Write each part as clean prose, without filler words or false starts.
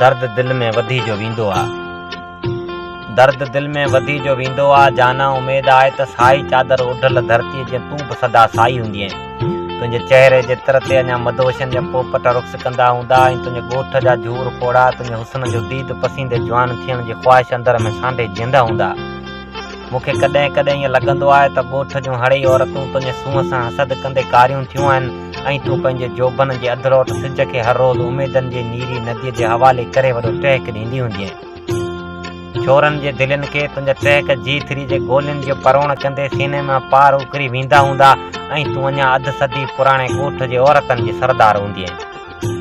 درد دل ۾ وڌي جو ويندو آ. درد دل ۾ وڌي جو ويندو آ. جانا اميد آهي ته سائي چادر اوڍل ڌرتيء جيان تون به سدا سائي هوندينء. تنهنجي چهري جي تر تي اڃا مدهوشن جا پوپٽ رقص ڪندا هوندا ۽ تنهنجي ڳوٺ جا جهور پوڙها تنهنجي حسن جو ديد پسيندي جوان ٿيڻ جي خواهش اندر ۾ سانڍي جيئندا هوندا. مون کي ڪڏهن ڪڏهن ائين لڳندو آهي ته ڳوٺ جون هڙئي عورتون تنهنجي سونهن سان حسد ڪندي ڪاريون ٿيون آهن ۽ تون پنهنجي جوڀن جي اڌڙوٽ سج کي هر روز اميدن جي نيري نديء جي حوالي ڪري وڏو ٽهڪ ڏيندي هوندينء. ڇورن جي دلين کي تنهنجا ٽهڪ جي ٿري جي گولين جي پروڻ ڪندي سيني مان پار اڪري ويندا هوندا ۽ تون اڃا اڌ صدي پراڻي ڳوٺ جي عورتن جي سردار هوندينء.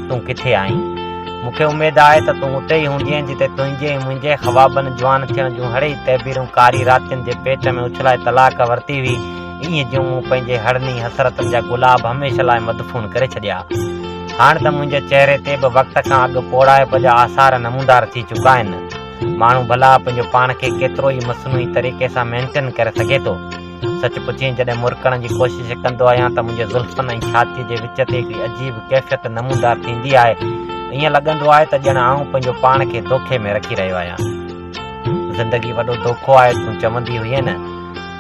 تون ڪٿي آهين؟ مون کي اميد آهي ته تون اتي ئي هوندينء جتي تنهنجي ۽ منهنجي خوابن جوان ٿيڻ جون هڙئي تعبيرون ڪاري راتين جي پيٽ ۾ اڇلائي طلاق ورتي هئي، ائين جيئن مون پنهنجي هڙني حسرتن جا گلاب هميشه لاء مدفون ڪري ڇڏيا. هاڻ ته منهنجي چهري تي به وقت کان اڳ پوڙهائپ جا آثار نمودار ٿي چڪا آهن. ماڻهو ڀلا پنهنجو پاڻ کي ڪيترو ئي مصنوعي طريقي سان مينٽين ڪري سگهي ٿو. سچ پڇين جڏهن مرڪڻ جي ڪوشش ڪندو آهيان ته منهنجي زلفن ۽ ڇاتيء جي وچ تي هڪڙي عجيب ڪيفيت نمودار ٿيندي آهي. ائين لڳندو آهي ته ڄڻ آئون پنهنجو پاڻ کي دوکي ۾ رکي رهيو آهيان. زندگي وڏو دوکو آهي، تون چوندي هئين نه؟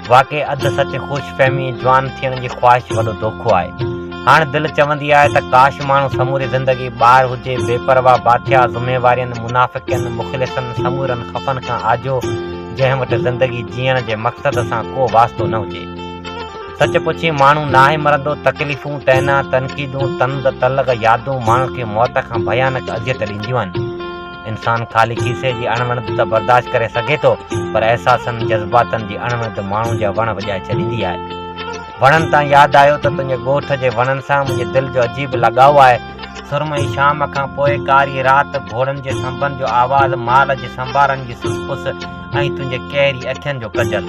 واقعي اڌ سچ خوش فهمي جوان ٿيڻ جي خواهش وڏو دوکو آهي. هاڻ دل چوندي آهي ته ڪاش ماڻهو سموري زندگي ٻار هجي، بي پرواهه، باٿيا، ذميوارين، منافقين، مخلصن، سمورن خفن کان آجو، جنهن وٽ زندگي جيئڻ جي مقصد سان ڪو واسطو نه هجي. سچ پڇين ماڻهو ناهي مرندو، تڪليفون، طعنا، تنقيدون، طنز، تلغ، يادون ماڻهو کي موت کان ڀيانڪ اذيت ڏينديون آهن. انسان خالي کيسي جي اڻوڻت ته برداشت ڪري سگهي ٿو پر احساسن، جذباتن جي اڻوڻت ماڻهو جا وڻ وڄائي ڇڏيندي آهي. وڻن تان ياد آيو ته تنهنجي ڳوٺ جي وڻن سان منهنجي دل جو عجيب لڳاء آهي. سرمئي شام کان پوء ڪاري رات، گهوڙن جي سنبن جو آواز، مال جي سنبارن جي سس پس ۽ تنهنجي ڪهري اکين جو ڪجل.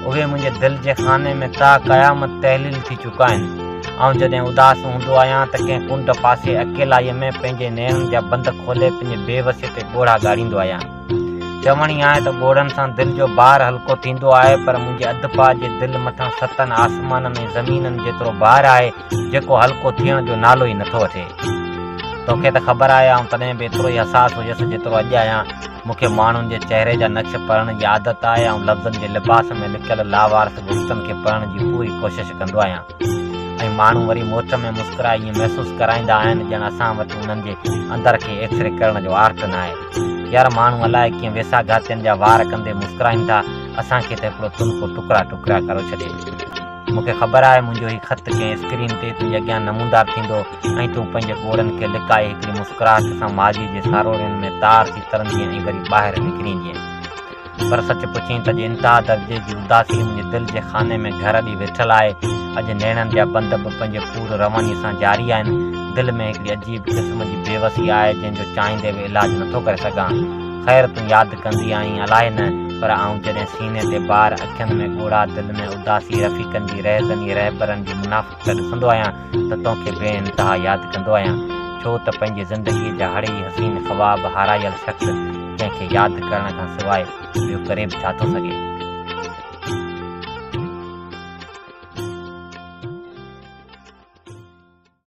اهي منهنجي دل جي خاني ۾ تا قيامت تحليل ٿي چڪا آهن. آئون جڏهن اداس هوندو آهيان ته ڪنهن ڪنڊ پاسي اڪيلائيء ۾ پنهنجي نيڻن جا بند کولي پنهنجي بي وسيء تي ڳوڙها ڳاڙيندو آهيان. چوڻي آهي ته ڳوڙهن سان دل جو بار هلڪو ٿيندو آهي پر منهنجي اڌ پاء جي دل مٿان ستن آسمانن ۽ زمينن جيترو بار آهي جيڪو هلڪو ٿيڻ جو نالو ئي نٿو وٺي. توکي ته خبر آهي آئون تڏهن به ايترو ئي حساس هيس جيترو اڄ آهيان. مون کي ماڻهن جي چهري جا نقش پڙهڻ جي عادت آهي. آئون لفظن جي لباس ۾ لڪيل لاوارث گفتن کي پڙهڻ جي پوري ڪوشش ڪندو آهيان ۽ ماڻهو وري موٽ ۾ مسڪرائي ائين محسوس ڪرائيندا آهن ڄڻ اسان وٽ انهن جي اندر کي ايڪسري ڪرڻ جو آرٽ ناهي. يار ماڻهو الائي ڪيئن ويساهه گهاتين جا وار ڪندي مسڪرائين ٿا، اسان کي ته هڪڙو تنڪو ٽڪرا ٽڪرا ڪريو ڇڏي. مون کي خبر آهي منهنجو هي خط ڪنهن اسڪرين تي تنهنجي اڳيان نمودار ٿيندو ۽ تون پنهنجي ڳوڙهن کي لڪائي هڪڙي مسڪراهٽ سان ماضيء جي ساروڻين ۾ تار ٿي ترندينء ۽ وري ٻاهر نڪري ايندينء. پر سچ پڇين ته اڄ انتها درجي جي اداسي منهنجي دل جي خاني ۾ گهر اڏي ويٺل آهي. اڄ نيڻن جا بند به پنهنجي پور روانيء سان جاري آهن. دل ۾ هڪڙي عجيب قسم جي بيوسي آهي، جنهن جو چاهيندي به علاج نٿو ڪري سگهان. خير تون ياد ڪندي آهين الائي نه، پر آئون جڏهن سيني تي بار، اکين ۾ ڳوڙها، دل ۾ اداسي، رفيقن جي رهزني، رهبرن جي منافقت ڏسندو آهيان ته تونکي بي انتها ياد ڪندو آهيان. ڇو ته پنهنجي زندگيء جا هڙئي حسين خواب هارايل شخص ڪنهن کي ياد ڪرڻ کان سواء ٻيو ڪري به ڇا ٿو سگهي؟